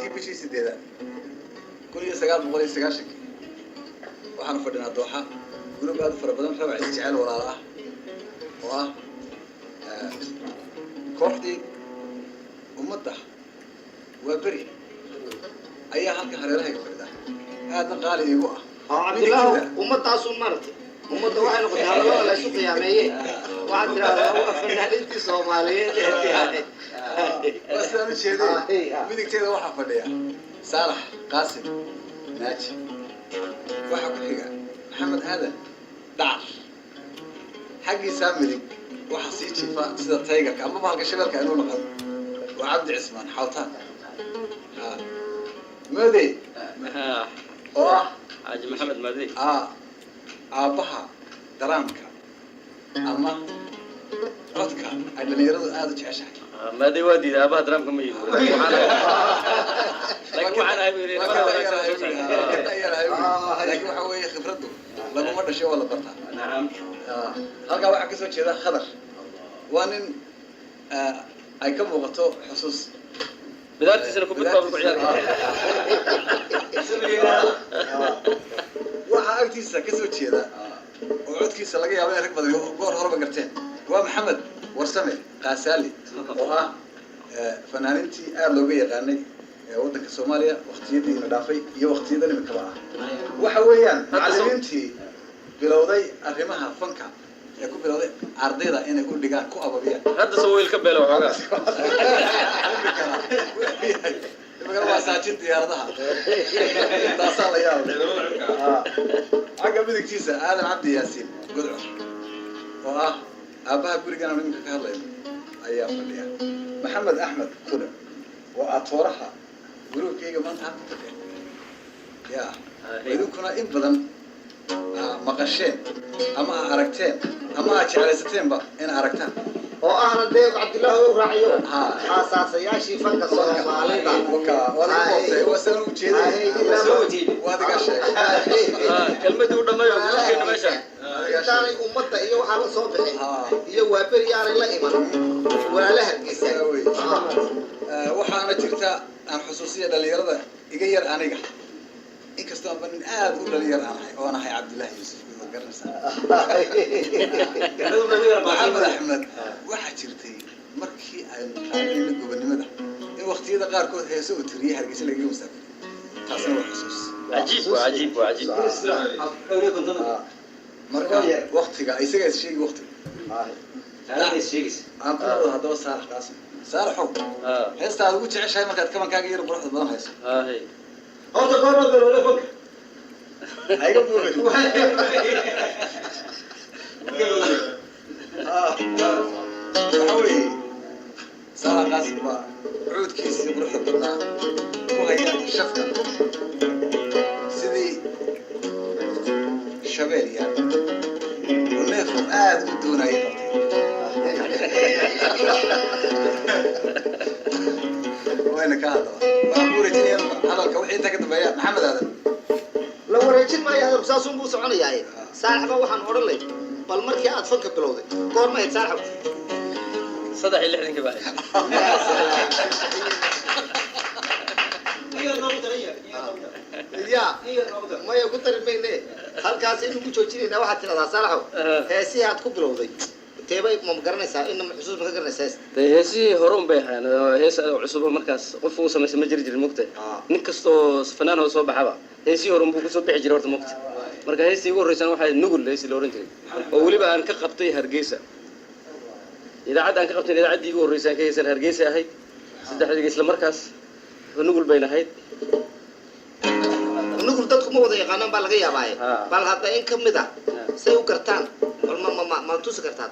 20-kii bishii sideedaad 1990-kii waxaanu fadhinaa Dooxa, group aad u fara badan, rabac isjecel, walaalo ah, oo ah kooxdii Ummadda Waa Beri ayaa halka hareerahayga fadhida, aadna qaali iigu ah. Oo Cabdilaahu, ummadaasun maaragtay, ummadda waxay noqotay hadallada la isu qiyaameeye. Waxaad tidhahdaa waa fanaaniintii Soomaaliyeed ee Waa sidaan u jeeday. Midigteeda waxaa fadhiya Saalax Qaasim Naaji, waxaa ku xiga Maxamed Aadan Dacar, xaggiisaa midig waxaa sii jiifa sida tigerka ama bahalka shabeelka inuu naqan, waa Cabdi Cismaan Xawtaan Madey oo ah Xaaji Maxamed Madey. Aabbaha daraamka ama codka ay dhalinyaradu aada u jeceshahay. Madey waa diiday, aabaha daraamka ma yihi, laakiin waxaan ahay buu yidhi. Laakiin waxa weeye, khibraddu laguma dhashay, waa la bartaa. Nacam. Halkaa waxaa kasoo jeeda Khadar, waa nin ay ka muuqato xusuus. Bidaartiisana kubad baa ku ciyaari. Waxaa agtiisa kasoo jeeda oo codkiisa laga yaabo in rag badan goor horeba garteen, waa Maxamed Warsame Kaasaali, oo ah fanaaniintii aada looga yaqaanay ee waddanka Soomaaliya waktiyadii ina dhaafay iyo waktiyadan imikaba ah. Waxa weeyaan macallimiintii bilowday arrimaha fanka ee ku bilowday ardayda inay u dhigaan, ku ababiyaan. Hadda soo wiil ka beelo waxoogaa. Imikana waa saajin diyaaradaha, taasaa la yaab. Xagga midigtiisa Aadan Cabdi Yaasiin Gudcur, oo ah aabbaha gurigan aan iminka ka hadlayno, ayaa fadhiya. Maxamed Axmed Kule waa atooraha groupkayga maanta halka fadhiya ya idinkuna in badan aa maqasheen ama aa aragteen ama aa jeclaysateenba in aragtaan. Oo ahna dee Cabdilaahi u raaciyo aasaasayaashii fanka Soomaalida. Waka waad iga boobtay, waa sidaan ugu jeeday, waad iga sheegay. Kelmadii u dhammeeyo groupkeena meesha. Intaanay Ummadda iyo waxaa la soo bixin iyo Waaberi aanay la iman, Walaala Hargeysa. Waxaana jirta aan xusuusiya dhalinyarada iga yar aniga, inkastoo aanba nin aada u dhalinyar aan ahay, oon ahay Cabdillahi Yuusuf, waad garanaysaa, Maxamed Axmed. Waxaa jirtay markii aynu qaadanayno gobonimada in waktiyada qaarkood heeso uu tiriyay Hargeysa lagaga musaafiriy, taasna waa xusuus. Cajiib, waa cajiib, waa cajiib. Marka waktiga isaga is sheegi, waktiga aan ku noqdo. Haddaba Saalax Qaasim, Saalaxow, heesta aad ugu jeceshahay markaad kabankaaga yar quruxda badan hayso. Horta goorma bilowday fanka? Hayga buubin. Waxa weeye, Saalax Qaasim baa cuudkiisii quruxda badnaa ku haya shafka sidii shabeel yar oo neefku aada u doonaya qabtay. Wayna ka hadaba, waxaan ku wareejinaya hadalka wixii intaa ka dambeeya Maxamed Aadan. La wareejin maayo hadalku, saasun buu soconayaa. Saalax baa waxaan odhan lay, bal markii aad fanka bilowday goorma ahayd, Saalax? 63-kii baa. Ya maya, ku dari mayne, halkaas aynu ku joojinaynaa. Waxaad tidhahdaa, Saalaxow, heesihii aad ku bilowday teebay? Ma garanaysaa ina xusuus ma ka garanaysaa heesta? Dee heesihii hore un bay ahaan, hees cusub oo markaas qof uu samaysa ma jiri jirin, mogta. Nin kastoo fanaan oo soo baxaba heesihii hore unbuu kusoo bixi jiray horta, mogta. Marka heestii ugu horreysana waxay ahayd Nugul, heestii la ohan jiray, oo weliba aan ka qabtay Hargeysa, idaacadda aan ka qabtay. Idaacaddii ugu horreysay aan ka heesan Hargeysa ahayd, saddexdiga isla markaas Nugul bayna ahayd. Nugul dadku ma wada yaqaanaan baa laga yaabaaye. Bal hadda in ka mid a say u gartaan, bal ma tusi kartaa?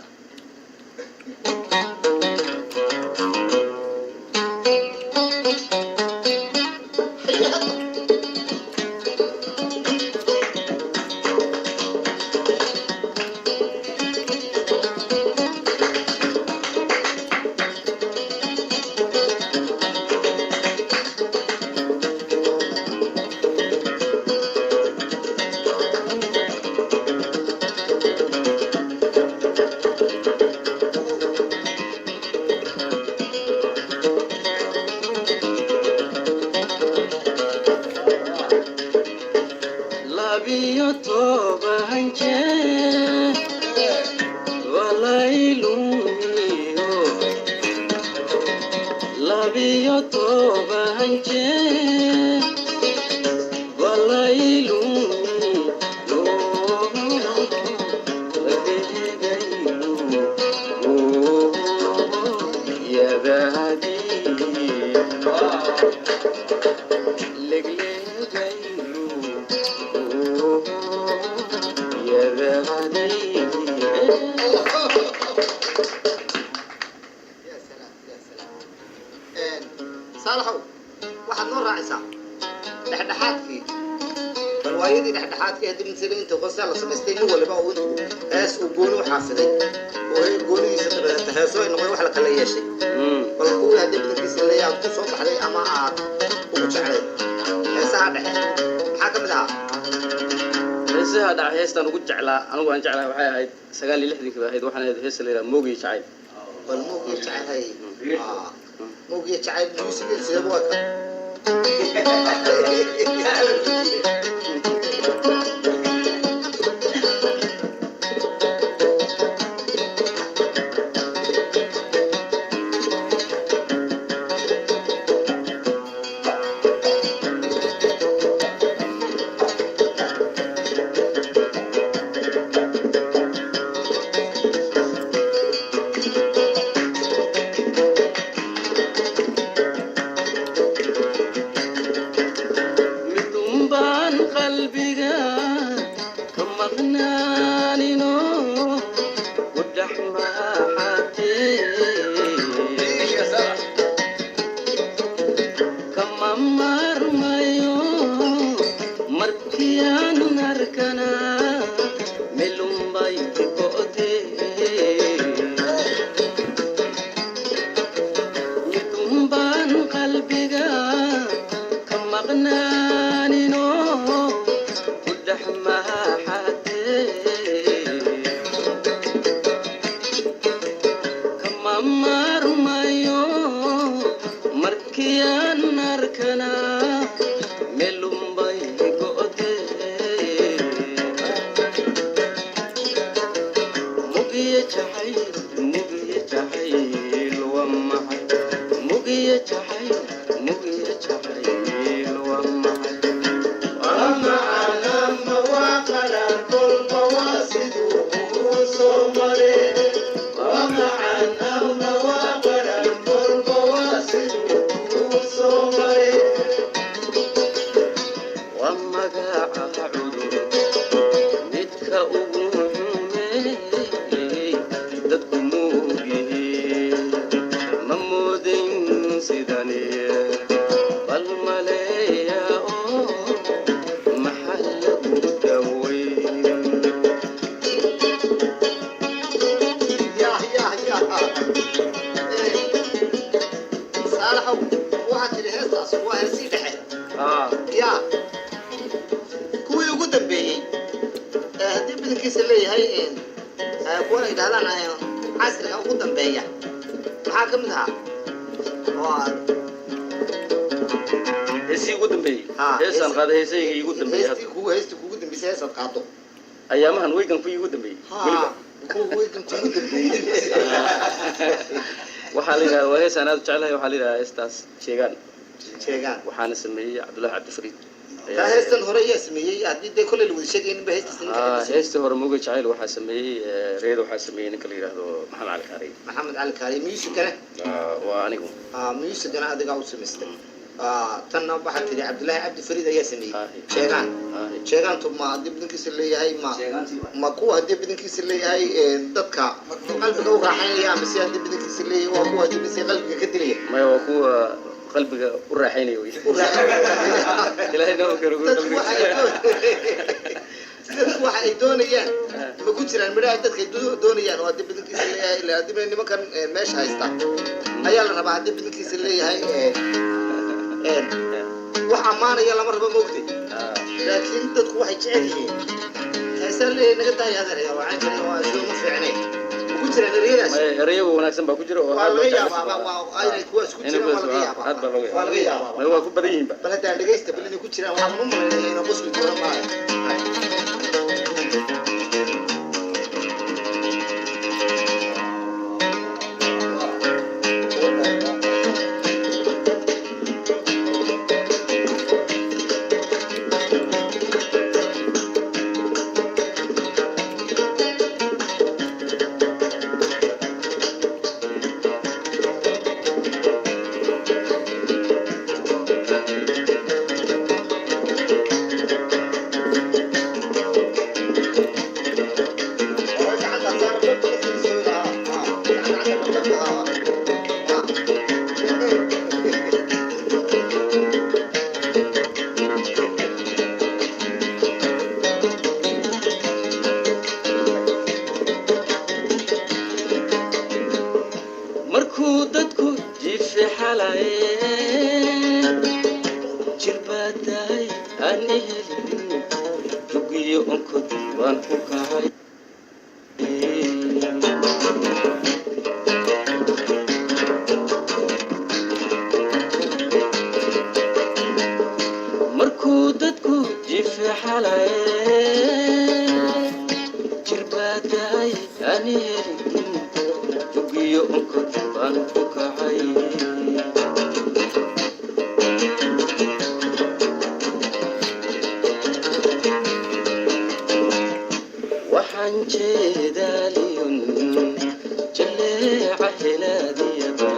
Labiyo toban jeer walaylumiyo, 12 jeer walaylumiyo, yabadi leglegaylu yabadi. Ya salaam, ya salaam. Saalaxow, waxaad noo raacisaa dhexdhexaadkii, bal waayadii dhexdhexaadkii haddii misale inta qosaa la samaystay, nin waliba uu intuu hees uu gooni u xaafiday oo goonidiisa dabadeeta heeso ay noqday wax la kala yeeshay. Bal kuwii haddii badankiisa leeya aad ku soo baxday ama aad ugu jeclay heesaha dhexe, maxaa ka mid ahaa? Heesaha dhaca, heestaan ugu jeclaa anigu aan jeclahay waxay ahayd 69-kii bay ahayd. Waxaan ahayd heesta la yidhaha Moogiyo Jacayl. Bal Moogiyo Jacayl hay. Moogiyo Jacayl music sidee waa ka? Midunbaan qalbiga ka maqnaanino ku dhex maaxatee, kama maarmayo markii aan arkana melunbay go'dee. Midunbaan qalbiga ka maqnaanino ku dhex maaxatee, kama maarmayo markii aan arkana melunbay go'dee. Mugiye jacayl, mugiye jacayl waa maxay? Mugiye jacayl, mugiye jacayl waa maxay? Waa magaca cudur midka ugu xumeeyey, dadku moogyihiin, ma moodin sidani, bal maleeya oo maxaa lagu daweyn? Yah yah yah. Saalaxow, waxaad tidhi heestaas waa heesii dhexe. Ya, kuwii ugu dambeeyey ee haddii badankiisa leeyahay kuwan ay dhahdaan casriga ugu dambeeya, maxaa ka mid ahaa oo aad Heesii ugu dambeeyey? Ah, Heesaan qaaday, heesayga iigu dambeeyey hadda. Heestii kugu dambeysay heesaad qaado. Ayaamahan weygan kuwii iigu dambeeyey weliba. Kuwa weygan kugu dambeeyey. Waxaa la yidhahdaa, waa heesaan aad u jeclahay, waxaa la yidhahdaa heestaas Sheegaan. Sheegaan. Waxaana sameeyey Cabdullahi Cabdifariid. Taa heestan hore ayaa sameeyey, haddii dee kolley la wada sheegaynin ba heestaas ninka sameeyey? Heestii hore Mooga Jacayl waxaa sameeyey, reeda waxaa sameeyey ninka la yidhaahdo Maxamed Cali Kaari. Maxamed Cali Kaari. Musicana? Waa anigu. Musicana adigaa u samaystay. Tanna waxaad tidhi Cabdullaahi Cabdi Fariid ayaa sameeyey. Sheegaan. Sheegaantu ma haddii badankiisa leeyahay ma kuwa haddii badankiisa leeyahay dadka qalbiga u raaxaynaya, ama si haddii badankiisa leeyahay waa kuwa haddii badankiisa qalbiga ka dilaya? Maya, waa kuwa qalbiga u raaxaynaya wey. U raaxaynaya. Ilaahay noo karo. Dadku waxa ay doonayaan ma ku jiraan midhaha dadka ay doonayaan oo haddii badankiisa leeyahay? Ilaa haddii nimankan meesha haysta ayaa la rabaa haddii badankiisa leeyahay wax ammaanaya lama rabo, moogtay? Laakiin dadku waxay jecel yihiin heesaan leeyahay naga daaya adeer, waa caynkan, waa sida ma fiicnay, ma ku jiraan ereyadaas? Ereyo wanaagsan baa ku jira oo waa aad loo laga jeclaysan yaabaa karaa. waa inay kuwaas ku Inay jiraan, waa kuwaas laga aad yaabaa. baa looga Waa laga yaabaa. May waa ku badan yihiinba. Bal haddaan dhegaysta, bal inay ku jiraan waxaan u malaynaya inaan qosli doono maayo. Markuu dadku jiifi xalaye, jir baa tahay aan i helin, jugiyo onkod baan ku kacay. Markuu dadku jiifi xalaye, jir baa tahay aan i helin, jugiyo onkod baan ku kacay. Waxaan jeedaaliyun jaleeca helaadiyaba,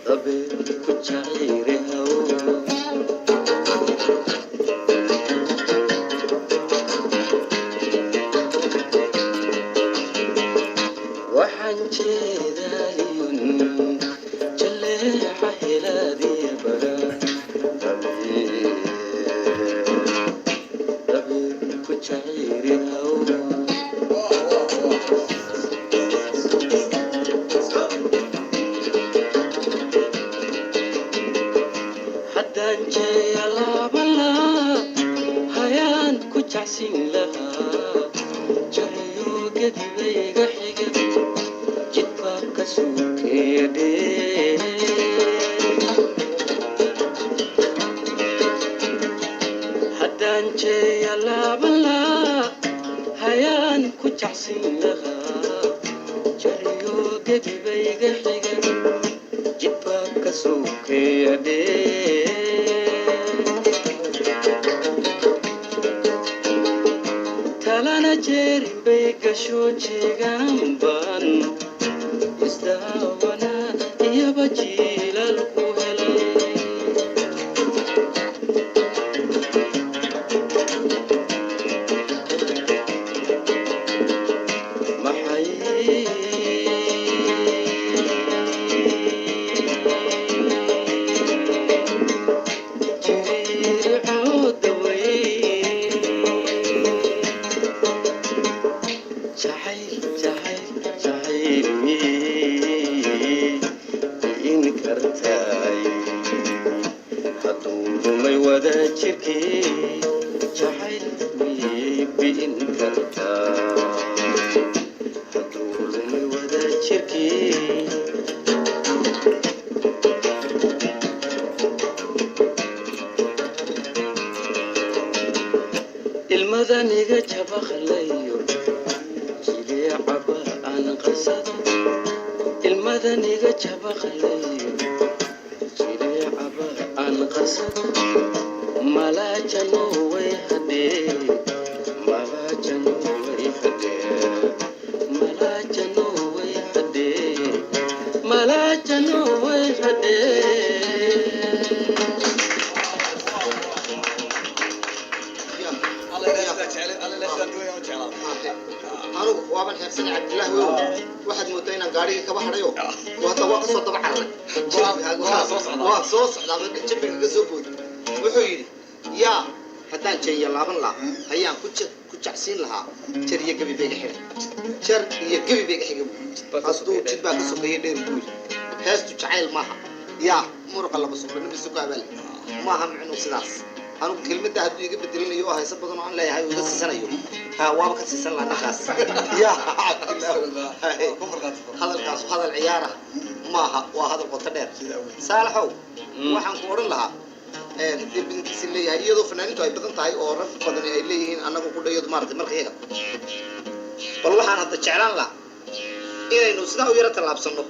dabeer ku jacayre haw. Waxaan jeedaaliyun jaleeca helaadiyaba, dabeer ku jacayre haw. Haddaan jeeya laabala hayaan ku jacsin lahaa, jariyo gedibayga xiga, jidbaa ka suukeedhe. Haddaan jeeya laabala hayaan ku jacsin lahaa, jariyo gedibayga xiga, jidbaa ka suukeedhe. Talana jeerin bay gasho, jeegaan baan isdaawana iyaba jiilal ku helay. Maxay jiriircooda weyn, jacayl jacayl jacayl miyay in kartaay? Hadduu lumay wada jirkii, jacayl miyay bi'in kartaa? Hadduu lumay wada jirkii. Ilmadan iga jabaqlayo, jileecaba aan qasado, ilmadan iga jabaqlayo, jileecaba aan qasado, malaajano way hadhee, malaajano way hadhee, malaajano way hadhee, malaajano way hadhee. Alla ilaahay sidaa jecel, alla ilaahay sidaa doonaya u jeclaado. Anigu waaban xeebsanay, Cabdillahi wew. Waxaad moodaa inaan gaarigii kaba hadhayo, hadda waa kasoo daba cararay. Waa soo socdaa. Waa soo socdaa, jabiga ka soo booday. Wuxuu yidhi yaa haddaan jeeya laaban lahaa hayaan ku jacsiin lahaa, jar iyo gebi bayga xidhay, jar iyo gebi bayga xigay buu. Hadduu jid baa ka sokeeya dheer buu yidhi. Heestu jacayl maaha, yaa muruqa lama suqlo, nin isu gaabaale maaha. Micnuu sidaas Anigu kelmadda hadduu iga bedelinayo oo hayso badan oo aan leeyahay uu iga siisanayo, ha, waaba ka siisan lahaa ninkaas ya Cabdillah. Ku farqaati furo. Hadalkaas hadal ciyaara maaha, waa hadal qoto dheer. Saalaxow, waxaan ku odhan lahaa, haddii badankiisa leeyahay, iyadoo fanaaniintu ay badan tahay oo rag badani ay leeyihiin, annagu kudhayadu maaragtay marka iyaga, bal waxaan hadda jeclaan lahaa inaynu sidaa u yaro tallaabsanno.